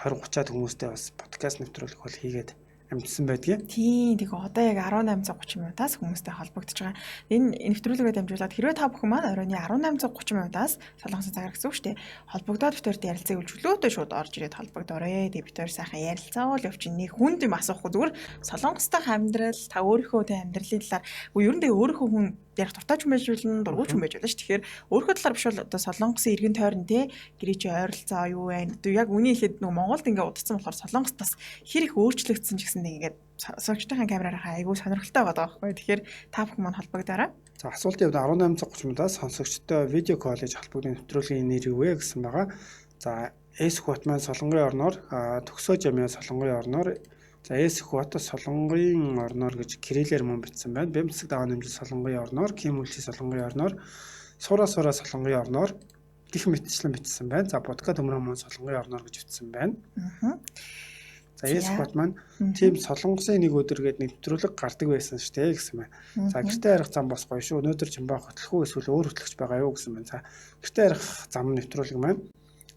20 30-аад хүмүүстэй бас подкаст нэвтрүүлэг бол хийгээд амжсан байдгийг. Тийм тэгээ одоо яг 18 цаг 30 минутаас хүмүүстэй холбогдож байгаа. Энэ нэвтрүүлгээр дамжуулаад хэрвээ та бүхэн маань оройн 18 цаг 30 минутаас Солонгосын цагаар гэсэн үг шүү дээ. Холбогдоод бид хоёрт ярилцъя гэж чөлөөтэй шууд орж ирээд холбогдоорой. Тэгээ бид хоёр сайхан ярилцаал явчихна. Нэг хүнд юм асуухгүй зүгээр Солонгос дахь амьдрал та өөрийнхөө тэ амьдралын талаар ер нь тэгээ өөрийнхөө хүн ярих дуртай ч юм байж болно, дургүй ч юм байж болно ш. Тэгэхээр өөрийнхөө талаар биш бол одоо Солонгосын иргэн тойрон те гэрээчээ ойролцоо юу байна. Одоо яг үний хэлэхэд нөгөө Монголд ингээ удацсан болохоор Солонгост бас хэр их өөрчлөгдсөн ч гэсэн нэг ингээд сонсогчдын камераар айгүй сонирхолтой байгаа байхгүй. Тэгэхээр та бүхэн маань холбогдоорой. За асуултын хувьд 18 цаг 30 минутаас сонсогчтой видео кол хийж холбогдсон нэвтрүүлгийн нэр юу вэ гэсэн байгаа. За Эс Сүхбат маань Солонгын орноор төгсөө жамья Солонгын орноор за Эс Сүхбат Солонгын орноор гэж кириллээр мөн бичсэн байна. Бэмсэг даваа нэмжил Солонгын орноор, Ким үлчи Солонгын орноор, Сура сура Солонгын орноор гих мэтчлэн бичсэн байна. За Будка төмрөө мөн Солонгын орноор гэж бичсэн байна. За Эс Сүхбат маань тийм Солонгосын нэг өдөр гээд нэвтрүүлэг гардаг байсан шүү дээ гэсэн байна. За гэртээ ярих зам бас гоё шүү. Өнөөдөр Чимбаа хөтлөх үү эсвэл өөр хөтлөгч байгаа юу гэсэн байна. За гэртээ ярих зам нэвтрүүлэг маань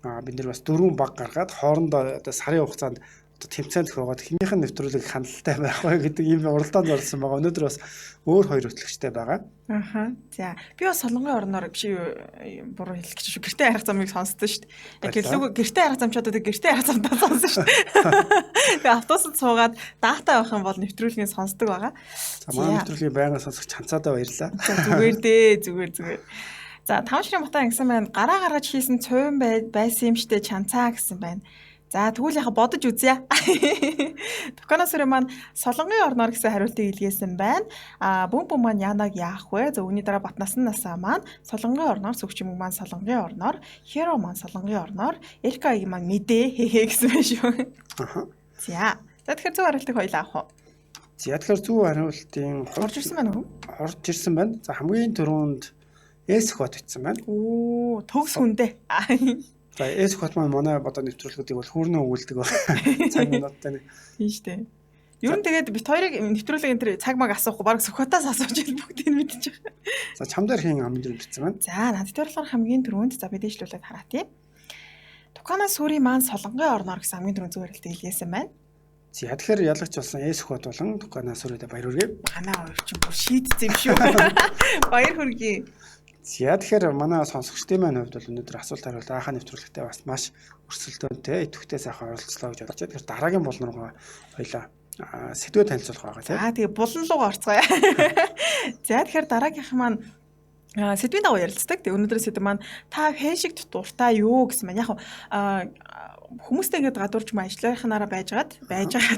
Бид нэр бас 4 баг гаргаад хоорондоо одоо сарын хугацаанд одоо тэмцээн зохиогоод хэнийх нь нэвтрүүлэг хандлттай байх вэ гэдэг ийм уралдаанд орсон байгаа. Өнөөдөр бас өөр хоёр хөтлөгчтэй байгаа. Аха. За, би бас Солонгын орноор биш буруу хэлэх гэж шүү. Гэртээ арга замыг сонсдоо шүү дээ. Яг гэлүүг гэртээ арга зам ч одоо гэртээ арга замдаа сонсон шүү дээ. Тэгээ автобусанд суугаад дата авах юм бол нэвтрүүлгийг сонсдог байгаа. За, манай нэвтрүүлгийг байнга сонсох чанцаадаа баярлалаа. За, зүгээр дээ, зүгээр. За, 5 ширийн батаа гэсэн байна. Гараа гаргаж хийсэн цуйн байсан юм штэ чанцаа гэсэн байна. За, тэгвэл яха бодож үзье. Туканаас өрөө маань Солонгын орноор гэсэн хариултыг илгээсэн байна. А бүм бүм маань Янаг яах вэ? За, үүний дараа Батнасан насаа маань Солонгын орноор, Сүгч юм маань Солонгын орноор, Херо маань Солонгын орноор, Элка аяг маань мэдээ хээ гэсэн байна шүү. Аха. За. За, тэгэхээр зөв хариултыг хоёлаа авах уу? За, тэгэхээр зөв хариултын орж ирсэн байна уу? Орж ирсэн байна. За, хамгийн түрүүнд Эс хот итсэн байна. Оо, төгс хүндээ. За, Эс хот маань манай одоо нэвтрүүлгүүдийг бол хүүрнэн өгүүлдэг байна. Цаг минуттай нэг. Тийм шүү дээ. Ер нь тэгээд бит хоёрыг нэвтрүүлгийн тэр цаг маг асуухгүй баг Сүхбатаас асууж ил бүгдийг мэдчих. За, чам дээр хэн хамгийн түрүүнд бичсэн байна? За, надад дээр болохоор хамгийн түрүүнд за би дэвшлүүлээд хараа тийм. Тукана сүрийн маань Солонгын орноор гэсэн хамгийн түрүүнд зөв хариултыг илгээсэн байна. За, тэгэхээр ялагч болсон Эс хот болон Тукана сүрийдээ баяр хүргэе. Манай хоёр чинь бүр шийдсэн юм шүү. Баяр хүргэе. За, тэгэхээр манай сонсогчдын маань хувьд бол өнөөдөр асуулт хариулт ааха нэвтрүүлэгтээ бас маш өрсөлдөөнтэй, идэвхтэй сайхан оролцлоо гэж бодож байна. Тэгэхээр дараагийн булан руугаа хоёлаа сэдвээ танилцуулах байгаа тийм. За, тэгээ булан руугаа орцгоё. За, тэгэхээр дараагийнх маань сэдвийн дагуу ярилцдаг. Тэгээ өнөөдрийн сэдв маань та фэшигт дуртай юу гэсэн маань. Яг хүмүүстэй ингээд гадуурч юм ажлынхнаараа байжгаад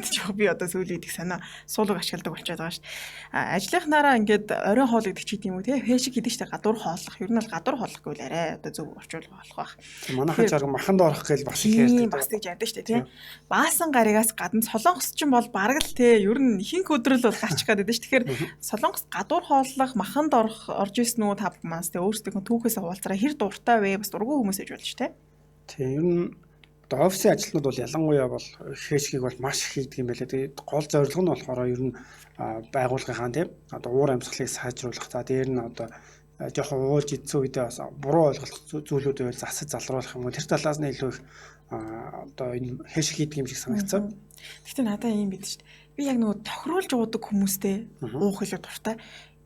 ч би одоо сүүлийн идэх санаа суулга ашигладаг болчиход байгаа шүү дээ. Ажлынхнаараа ингээд оройн хоол гэдэг чи тийм үү те фэшиг гэдэг чинь гадуур хооллох. Ер нь бол гадуур хооллох гэвэл арай одоо зөв орчуулга болох байх. Манайхан ч арга маханд орох гээл бас их ярьдаг. Бас тэгж ярьдаг шүү дээ те. Баасан гаригаас гадна Солонгос ч юм бол бараг л те ер нь ихэнх өдрөл бол гарчих гээд байдаг шүү. Тэгэхээр Солонгос гадуур хооллох, маханд орох орж исэн үү та бүхэн те өөрсдийнхөө түүхээс хуваалцараа хэр дуртай вэ? Бас дургүй хүмүүс ээж болж те. Тийм ер нь одоо офисын ажилтнууд бол ялангуяа бол хэшгийг бол маш их хийдэг юм байлээ. Тэгээд гол зорилго нь болохоор ер нь байгууллагынхаа тийм одоо уур амьсгалыг сайжруулах. За, дээр нь одоо жоохон уулж идсэн үедээ бас буруу ойлголт зүйлүүд байвал засаж залруулах юм уу. Тэр талаас нь илүү их одоо энэ хэшиг хийдэг юм шиг санагдсан. Гэхдээ надад ийм бид шүү дээ. Би яг нөгөө тохируулж уудаг хүмүүстэй уух илүү дуртай.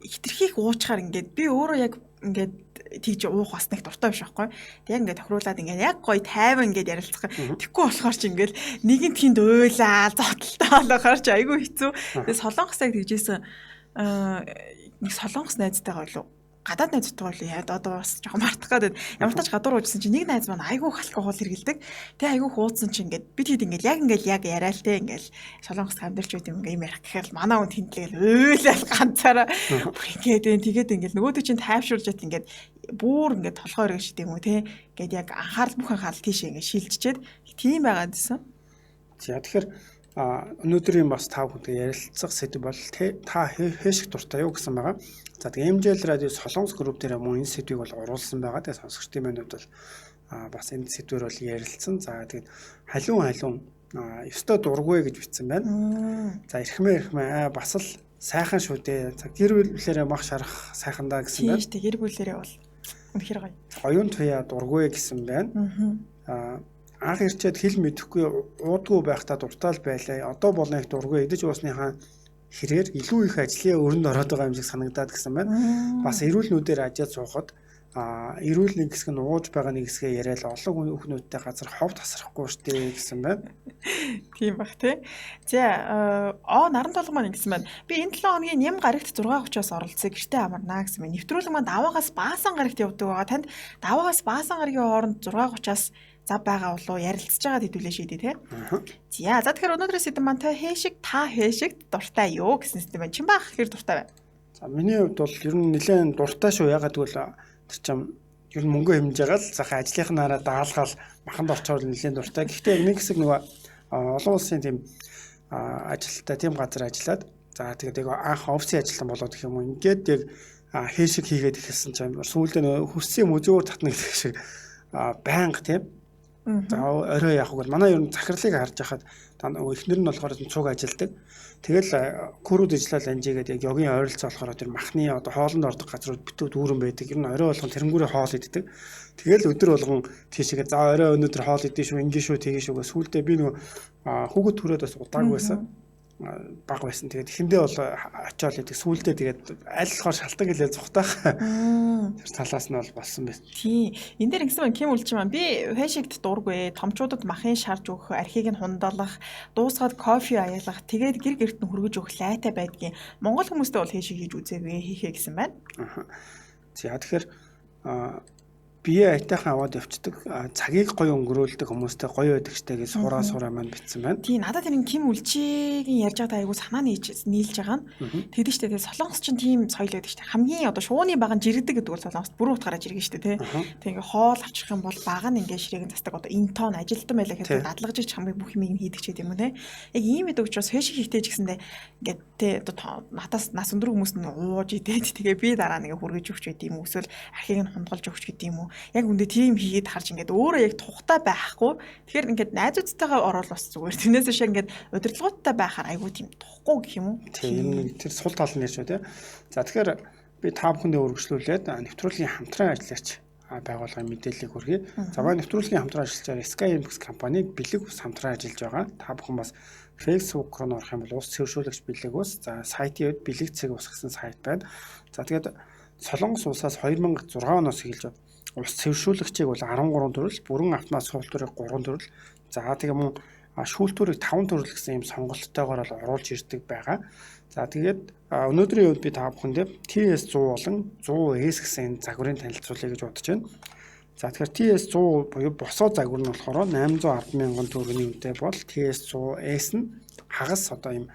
Хитрхийх уучаар ингээд би өөрөө яг ингээд тэгж уух бас нэг дуртай биш байхгүй. Тэг яг ингээд тохируулаад ингээд яг гоё тайван ингээд ярилцах. Тэгэхгүй болохоор ч ингээд нэгэн тэнд уйлаа зодтолтой болохоор ч айгүй хэцүү. Тэгээ Солонгос яг тэгжсэн нэг Солонгос найзтайгаа илүү гадаад найзтайгаа илүү яа одоо бас жоохон мартах гээд ямар ч тач гадуур уужсэн чинь нэг найз маань айгүй их алкогол хэргэлдэг. Тэг айгүй хуудсан чинь ингээд бид хэд ингээд яг ингээд яг яриа л те ингээд Солонгост амьдарч байт юм ингээд юм ярих гэхээр манай хүн тэнтлэгээл уйлал ганцаараа бүр ингээд энэ тэгээд ингээд нөгөөдөө чинь тайвшруулж ят ингээд бүр ингээд толгой өргөж шít юм уу те ингээд яг анхаарал бүх анхаарал тийшээ ингээд шилжчихэд тийм байгаад байсан. За, тэгэхээр өнөөдрийн бас та бүхэнтэй ярилцах сэдэв бол та хэшиг дуртай юу гэсэн байгаа. За, тэгээ MJL радио Солонгос групп дээр мөн энэ сэдвийг бол оруулсан байгаа. Тэгээ сонсогчдын маань хувьд бол бас энэ сэдвээр бол ярилцсан. За, тэгээд халиун ёстой дургүй гэж бичсэн байна. За, эрхмээ бас л сайхан шүү дээ. За, гэр бүлээрээ мах шарах сайхан даа гэсэн байна. Тийм шүү дээ, гэр бүлээрээ бол үнэхээр гоё. Оюун туяа дургүй гэсэн байна. Анх ирчээд хэл мэдэхгүй уудгүй байхдаа дуртай л байлаа. Одоо болно их дургүй идэж уусныхаа хэрээр илүү их ажлын өрөнд ороод байгаа юм шиг санагдаад гэсэн байна. Бас эрүүл нүдээр ажиад суухад эрүүл нэг хэсэг нь ууж байгаа нэг хэсгээ яриад олон хүүхнүүдтэй газар хов тасрахгүй штэ гэсэн байна. Тийм бах тий. За наран толгой маань ингэсэн байна. Би энэ 7 хоногийн ням гарагт 6:30-аас оролцъё гэртээ амарнаа гэсэн байна. Нэвтрүүлэг маань даваагаас баасан гарагт явдаг байгаа. Танд даваагаас баасан гарагийн хооронд 6:30-аас зав байгаа болов ярилцж байгаа хэдүүлээ шийдээ тий. За тэгэхээр өнөөдрийн сэдэв маань та хэшиг дуртай юу гэсэн сэдэв байна. Чинбах хэр дуртай байна? За миний хувьд бол ер нь нэлээд дуртай шүү. Ягаад гэвэл тэр чинь ер нь мөнгө хэмжиж байгаа л сайхан ажлынхнаараа даалгаал маханд орчоор нэлээд дуртай. Гэхдээ яг нэг хэсэг нөгөө олон улсын тийм ажилттай тийм газар ажиллаад за тэгээд яг анх офисын ажилтан болоод гэх юм уу ингээд яг хэшиг хийгээд эхэлсэн чинь сүүлдээ нөгөө хүссэн юм өзөөр татна гэдэг шиг байнга тийм За орой яах вэ? Манай ер нь захирлыг харж хахад эхнэр нь болохоор цуг ажилдаг. Тэгэл көрүүд ажиллал анжигээд яг йогийн ойролцоо болохоор тэр махны одоо хоолнд ордог газрууд битүү дүүрэн байдаг. Ер нь орой болгон тэрнгүүрээ хоол иддэг. Тэгэл өдөр болгон тийшээгээ за орой өнөөдөр хоол идэх шүү, ингэ шүү, тэгээ шүү гэ сүүлдээ би нөгөө хүүхэд төрөөд бас удаагүй байсан. Баг байсан. Тэгээд эхэндээ бол очиод идэг. Сүүлдээ тэгээд аль болохоор шалтан гэлээ зүхтаах. Тэр талаас нь бол болсон байсан. Тийм. Энэ дээр ингэсэн байна. Ким үлч маань би фэшигт дургүй. Томчуудад махын шарж өгөх, архийг нь хундаалах, дуусгаад кофе аяалах, тэгээд гэр гэрт нь хүргэж өгөх лайтай байдгийн. Монгол хүмүүстэй бол фэшиг хийж үзээгүй хийхээ гэсэн байна. За тэгэхээр бие аятайхан аваад явцдаг, цагийг гоё өнгөрөөлдөг хүмүүстэй гоё байдаг штэ гэж сураа маань бичсэн байна. Тийм, надад тэр Ким Үлчигийн ярьж байгаадаа айгу санаа нийлж байгаа нь. Тэгдэж штэ, тэгээ Солонгос чинь тийм соёл байдаг штэ. Хамгийн одоо шууны баг нь жирэгдэг гэдэг бол Солонгост бүрэн утгаараа жиргэн штэ, тий. Тэг ингээ хоол авчрах юм бол баг нь ингээ ширээг нь застаг, одоо интон ажилтан байлаа гэхэд дадлагж ич хамгийн бүх юмыг нь хийдэг ч гэдэг юм уу, тий. Яг ийм байдаг учраас фэшн хийхдээ ч гэсэндээ ингээ тий одоо натаас нас өндөр хүмүүс нь ууж идээд тэгээ би дараа нь ингээ хүргэж өгч байд юм уу, эсвэл архийг нь хунгалж өгч гэдэг юм уу. Яг үндэ тийм хийгээд харж ингээд өөрөө яг тухтай байхгүй. Тэгэхээр ингээд найзуудтайгаа орвол бас зүгээр. Тэрнээс биш ингээд удирдлагуудтай байхаар айгүй тийм тухгүй гэх юм уу? Тийм, тэр сул тал нь ярьж байна тий. За тэгэхээр би та бүхэндээ үргэлжлүүлээд нэвтрүүлгийн хамтран ажиллагч байгууллагын мэдээллийг хүргэе. За манай нэвтрүүлгийн хамтран ажиллагчаар SkyMX компани бэлэг ус хамтран ажиллаж байгаа. Та бүхэн бас Facebook руу орох юм бол ус цэвэршүүлэгч бэлэг ус, за сайтын үед бэлэг цэг ус гэсэн сайт байна. За тэгээд Солонгос улсаас 2006 оноос эхэлж ус цэвэршүүлэгчийг бол 13 төрөл, бүрэн автомат суултуурыг 3 төрөл, за тэгээ мөн шүүлтүүрийг 5 төрөл гэсэн юм сонголттойгоор бол оруулж ирдэг байгаа. За тэгээд өнөөдрийн үед би та бүхэндээ TS100 болон 100S гэсэн энэ загварын танилцуулъя гэж бодож байна. За тэгэхээр TS100 буюу босоо загвар нь болохоор 810 мянган төгрөгийн үнэтэй бол TS100S нь хагас одоо юм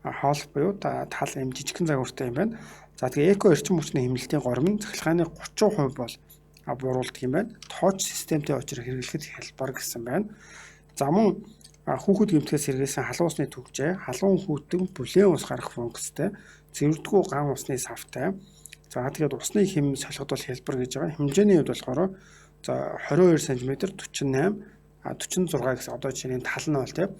хоол буюу тал юм жижигхэн загвартай юм байна. За тэгээ эко эрчим хүчний хэмнэлтийн горим нь цахилгааны 30% бол буруулдаг юм байна. Тооч системтэй учраа хэрэглэхэд хялбар гэсэн байна. За мөн хүүхэд гэмтгэс сэргээсэн халуун усны түгжээ, халуун хүйтэн бүлээн ус гарах функцтэй, цэвэрдэггүй ган усны савтай. За тэгээд усны хэм солиход бол хялбар гэж байгаа. Хэмжээний хувьд болохоор за 22 см 48 46 гэсэн одоо жишээний тал нь бол тийм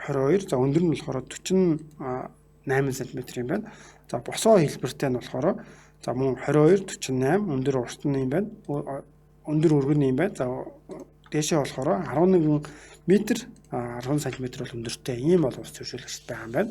22, за өндөр нь болохоор 48 см юм байна. За босоо хэлбэртэй нь болохоор за мөн 22 48 өндөр урт нь юм байна. Өндөр өргөн юм байна. За дээшээ болохоор 11 метр 10 см бол өндөртэй ийм бол ус цэвэршүүлэгчтэй байгаа юм байна.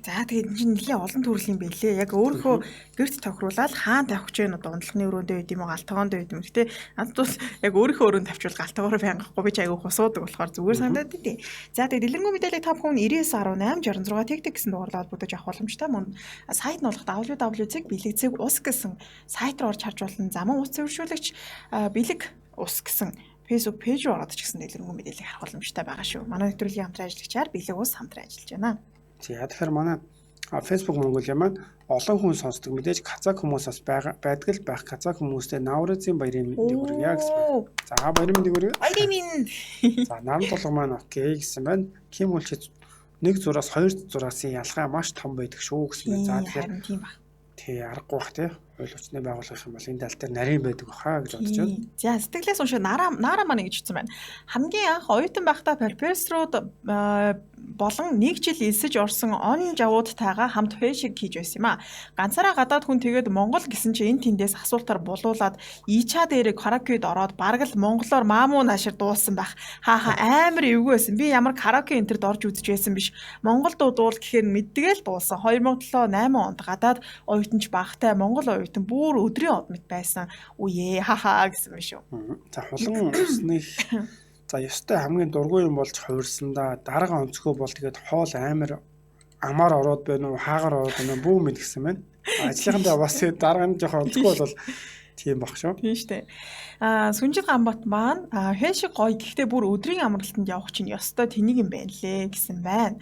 За тэгээд энэ чинь нэлээд олон төрлийн байлээ. Яг өөрийнхөө гэрт тохируулаад хаан тавих гэж байна, одоо ундлахны өрөөндөө байд юм уу, галтгоонд байд юм. Гэтэ надад бол яг өөрийнхөө өрөөнд тавьчвал галтгоороо байнгахгүй би ч айгүй хусуудаг болохоор зүгээр санагдаад тий. За тэгээд дэлгэрэнгүй мэдээллийг та бүхэн 99.8 66 тэг тэг гэсэн дугаарлаад холбогдож авах боломжтой. Мөн сайт нь болох www.бэлэг.ус гэсэн сайт руу орж харж болно. За мөн ус цэвэршүүлэгч бэлэг ус гэсэн Facebook пэйж рүү ороод ч гэсэн дэлгэрэнгүй мэдээллийг харах боломжтой байгаа шүү. Манай нэвтрүүлгийн хамтран ажиллагчаар Бэлэг ус хамтран ажиллаж байна. За тэгэхээр манай Facebook Mongolia маань олон хүн сонсдог, мэдээж казак хүмүүс бас байдаг л байх. Казак хүмүүстэй Наврызын баярын мэндийг хүргье гэсэн байна. За баярын мэндийг хүргье. Баярын мэнд. За нам толго маань окей гэсэн байна. Ким үлчид 1 зураас 2 зураасын ялгаа маш том байдаг шүү гэсэн байна. За тэгэхээр тийм баг. Тий, аргагүй бах тий. Хууль хүчний байгуулах юм бол энэ тал дээр нарийн байдаг баха гэж бодож байна. За сэтгэлээс уншаа Нара маань ингэж утсан байна. Хамгийн анх оюутан байхдаа профессорууд болон нэг жил элсэж орсон он жавуудтайгаа хамт фэшиг хийж байсан юм а. Ганцаараа гадаад хүн тэгээд Монгол гэсэн чи энэ тэндээс асуултаар булуулад ича дээрээ караокед ороод бараг л монголоор маамуу наашир дуулсан байх. Хааха амар эвгүй байсан. Би ямар караоке энтерд орж үзэж байсан биш. Монгол дуу дуул гэхээр мэддэгээл дуулсан. 2007 8 онд гадаад оюутанч багтай Монгол оюутан бүр өдрийн од мэт байсан. Үе хахаа гэсэн юм шүү. За хулан усны за ёстой хамгийн дургүй юм болж хувирсандаа дарга онцгой бол тэгээд хоол амар амар ороод байна уу, хаагаар ороод байна уу бүү мэд гэсэн байна. Ажлынхандаа бас дарга нь жоохон онцгой бол тийм баг шүү. Тийм шүү дээ. Сүнжид Ганбат маань фэшиг гоё гэхдээ бүр өдрийн амралтанд явах чинь ёстой тэнийг юм байна лээ гэсэн байна.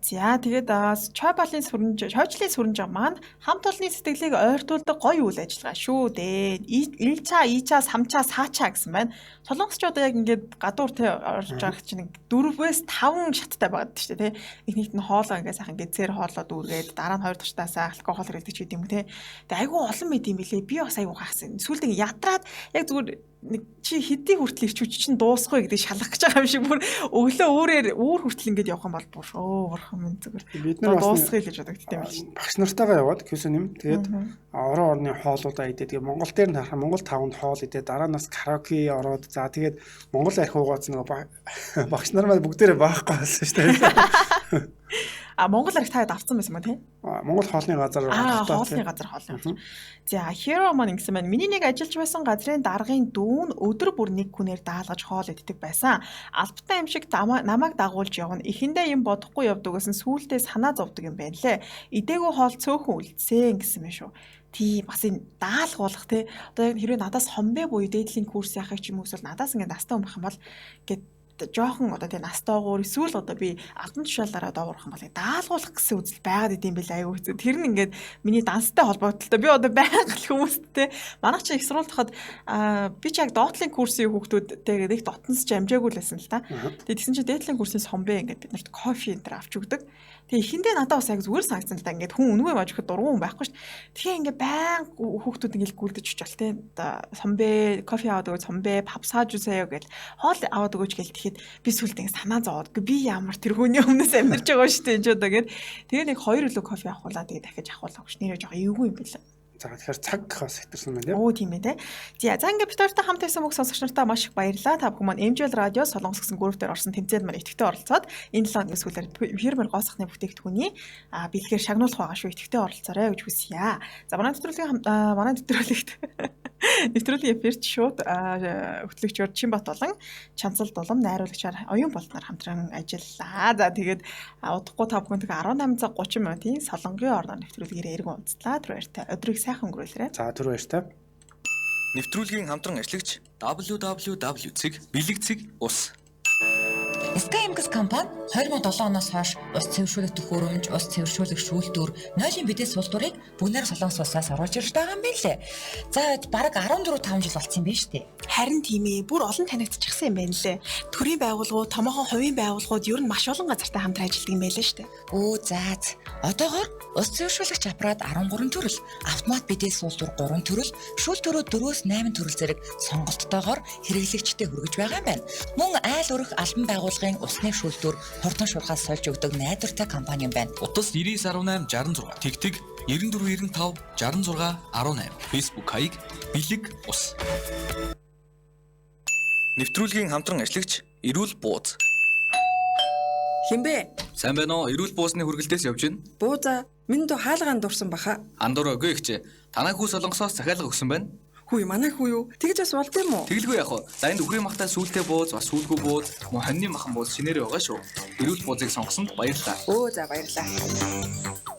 За тэгээд чойболын сүрэнж, хойчлын сүрэнж маань хамт олонны сэтгэлийг ойртуулдаг гоё үйл ажиллагаа шүү дээ. Илча, ича, самча, саача гэсэн байна. Солонгосчууд яг ингээд гадуур те орж байгаа чинь 4-өөс 5 шаттай байгаад шүү дээ те. Эхнийх нь хоолоо ингээд сайхан гизээр хоолоо дүүргээд дараа нь хоёр дахь шатаасаа алкогол хэрэглэдэг ч гэдэм юм те. Тэгээ айгүй олон мэд юм билээ. Би бас айгүй гайхсан. Сүүлд ингээд ядраад яг зүгээр нэг чи хэдий хүртэл ирч хүч чинь дуусахгүй гэдэг шалгах гэж байгаа юм шиг бүр өглөө өөрөөр үүр хүртэл ингээд явах юм бол бүр өө бурхан минь зүгээр Бид нар бас дуусгая л гэж бодогдтой юм байна. Багш нартайгаа яваад кюсэнэм тэгээд орон орны хоолуудаа идээд тэгээд Монгол дээр нь харах Монгол таванд хоол идээд дараа нь бас караоке ороод за тэгээд Монгол архи уугац нөгөө багш нар маань бүгдээрээ баахгүй болсон шүү дээ. А Монгол архи таад авцсан байсан ба тий? Монгол хоолны газар хоолны газар хоолны. За Hero маань ингэсэн байна. Миний нэг ажиллаж байсан газрын даргын дүүн өдөр бүр нэг хүнээр даалгаж хоол иддэг байсан. Албатай юм шиг намайг дагуулж явна. Эхэндээ юм бодохгүй явдаг гэсэн сүүлдээ санаа зовдөг юм байна лээ. Идээгүй хоол цөөхөн үлдсэн гэсэн юм шүү. Тий бас энэ даалгуулах тий. Одоо яг хэрвээ надаас хомбэ буюу дээдлийн курс яхах ч юм уу эсвэл надаас ингэ настай хүн байх юм бол ингээд жоохон одоо тий настайгуур эсвэл одоо би албан тушаалаараа доогуурах юм бол даалгуулах гэсэн үзэл байгаад идэм байл аюу хэцүү. Тэр нь ингээд миний данстай холбогдлоо. Би одоо байнга л хүмүүсттэй манайх чи их сургуульд хахад би ч яг доотлын курсын хүүхдүүдтэй их дотнос ч амжаагүй л байсан л та. Тэгээ тэгсэн чи дээдлийн курсын сомбэ ингээд бид нарт кофе энэ төр авч өгдөг. Тэгээ эхэндээ надад бас яг зүгээр санагдсан л да. Ингээд хүн үнгүй маж өгөхөд дургуун хүн байхгүй шүү дээ. Тэгэхээр ингээд баян хүүхдүүд ингээд гүйлдэж очил те. Сомбэ кофе аваад өгөөч, сомбэ папсааж үсэё гэл хоол аваад өгөөч гэл тэгэхэд би сүлд ингээд санаа зовоод би ямар тэр хүний өмнөөс амьдарч байгаа шүү дээ энэ ч одоо гээд тэгээ нэг хоёр өглөө кофе авахулаа тэгээ дахиж авахулаа гэж нэрээ жоо эвгүй юм билээ. За тэгэхээр цаг бас хэтэрсэн байна тийм. Оо тийм ээ те. За ингээд бид хоёртой хамт байсан бүх сонсогч нартаа маш их баярлалаа. Та бүхэн маань MJL радио Солонгос гэсэн групп дээр орсон тэмцээнд маань идэвхтэй оролцоод энэ 7 хоногийн сүүлээр фирмер гоо сахны бүтээгдэхүүний бэлгээр шагнуулах байгаа шүү. Идэвхтэй оролцоорой гэж хүсье. За манай нэвтрүүлэгт нэвтрүүлгийн эфирт шууд хөтлөгчөөр Чинбат болон Чанцал дулам найруулагчаар Оюун болтноор хамтран ажиллаа. За тэгээд удахгүй та бүхэн 18 цаг 30 минутын Солонгын орноор нэвтрүүлгээр эргэн уулзлаа. Тэр баяртай. Өдрийг сайхан өнгөрүүлээрэй. За түр баяртай. Нэвтрүүлгийн хамтран ажиллагч www.бэлэг.ус SkyMX компани 2007 оноос хойш ус цэвэршүүлэх төхөөрөмж, ус цэвэршүүлэх шүүлтүүр, нойлын бидэс султуурыг бүгнээр Солонгос улсаас оруулж ирж байгаа юм билээ. За бараг 14 5 жил болсон юм биш үү? Харин тийм ээ, бүр олон танигдчихсан юм байна лээ. Төрийн байгууллагууд, томоохон хувийн байгууллагууд ер нь маш олон газартай хамтран ажилладаг юм байлаа шүү дээ. Өө за. Одоогоор ус цэвэршүүлэгч аппарат 13 төрөл, автомат бидэс суултуур 3 төрөл, шүүлтүүрөө 4-8 төрөл зэрэг сонголттойгоор хэрэглэгчдэд хүргэж байгаа юм байна. Мөн айл өрх албан байгууллагын усны шүүлтүүр хурдан шуурхаас сольж өгдөг найдвартай компани юм байна. Утас 99.86 тэгтэг 9495 66 18 Facebook хаяг бэлэг ус. Нэвтрүүлгийн хамтран ажиллагч Эрүүл бууз. Хинбэ? Сайн байна уу? Эрүүл буузны хүргэлтээс явж байна. Бууза, минь дүү хаалгаан дурсан баха. Андуур үгүй ихчээ. Танай хүү Солонгосоос захиалга өгсөн байна. Хүй, манай хүү юу? Тэгж бас болд юм уу? Тэгэлгүй яах вэ? За энд үхрийн махтай сүултэй бууз, бас сүулгүй бууз, мөн хоньны махан бууз шинээрээ байгаа шүү. Эрүүл буузыг сонгосонд баярлалаа. Өө за баярлалаа.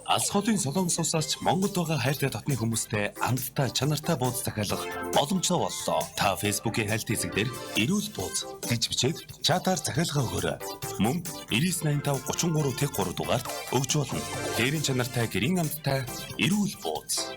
Алс хотын Солонгос улсаас ч Монголд байгаа хайртай дотны хүмүүстэй амттай чанартай бууз захиалах боломжтой боллоо. Та Facebook-ийн хайлт хэсэг дээр эрүүл бууз гэж бичээд чатаар захиалга өгөөрэй. Мөн 9985 33 тэг 3 дугаарт өгч болно. Дээрийн чанартай гэрийн амттай эрүүл бууз.